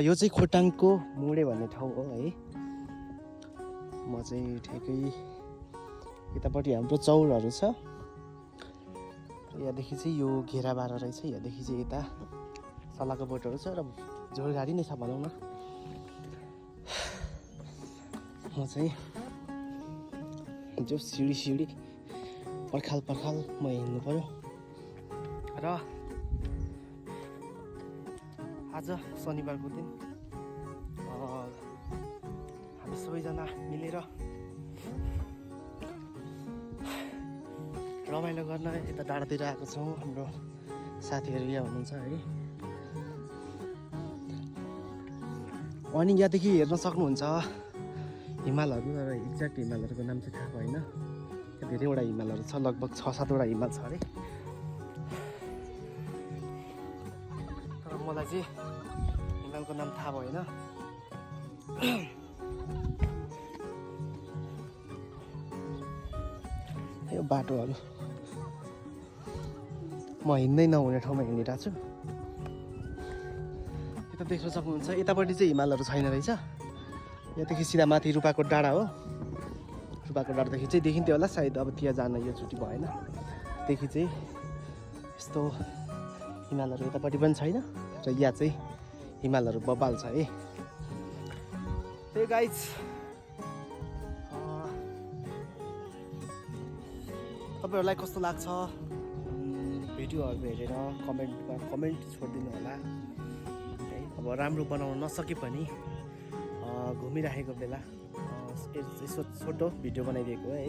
यो चाहिँ खोटाङको मुडे भन्ने ठाउँ हो है। म चाहिँ ठिकै यतापट्टि हाम्रो चौरहरू छ। यहाँदेखि चाहिँ यो घेराबार रहेछ। यहाँदेखि चाहिँ यता सल्लाहको बोटहरू छ र जोरगाडी नै छ भनौँ न। म चाहिँ जो सिडी पर्खाल म हिँड्नु पर्यो र आज शनिबारको दिन हामी सबैजना मिलेर रमाइलो गर्न यता डाँडातिर आएको छौँ। हाम्रो साथीहरू यहाँ हुनुहुन्छ है। अनि यहाँदेखि हेर्न सक्नुहुन्छ हिमालहरू, तर एक्ज्याक्ट हिमालहरूको नाम चाहिँ थाहा भएन। धेरैवटा हिमालहरू छ, लगभग 6-7वटा हिमाल छ अरे। तर मलाई चाहिँ हिमालको नाम थाहा भएन। यो बाटोहरू म हिँड्दै नहुने ठाउँमा हिँडिरहेको छु। यता देख्न सक्नुहुन्छ यतापट्टि चाहिँ हिमालहरू छैन रहेछ। यहाँदेखि सिधा माथि रूपाकोट डाँडा हो। रूपाकोट डाँडादेखि चाहिँ देखिन्थ्यो होला सायद। अब त्यहाँ जान यो चुटी भएन। देखि चाहिँ यस्तो हिमालहरू यतापट्टि पनि छैन र यहाँ चाहिँ हिमालहरू बबाल छ है। हे गाइज, तपाईँहरूलाई कस्तो लाग्छ भिडियोहरू हेरेर कमेन्टमा कमेन्ट छोडिदिनु होला है। अब राम्रो बनाउन नसके पनि घुमिराखेको बेला यसो छोटो भिडियो बनाइदिएको है।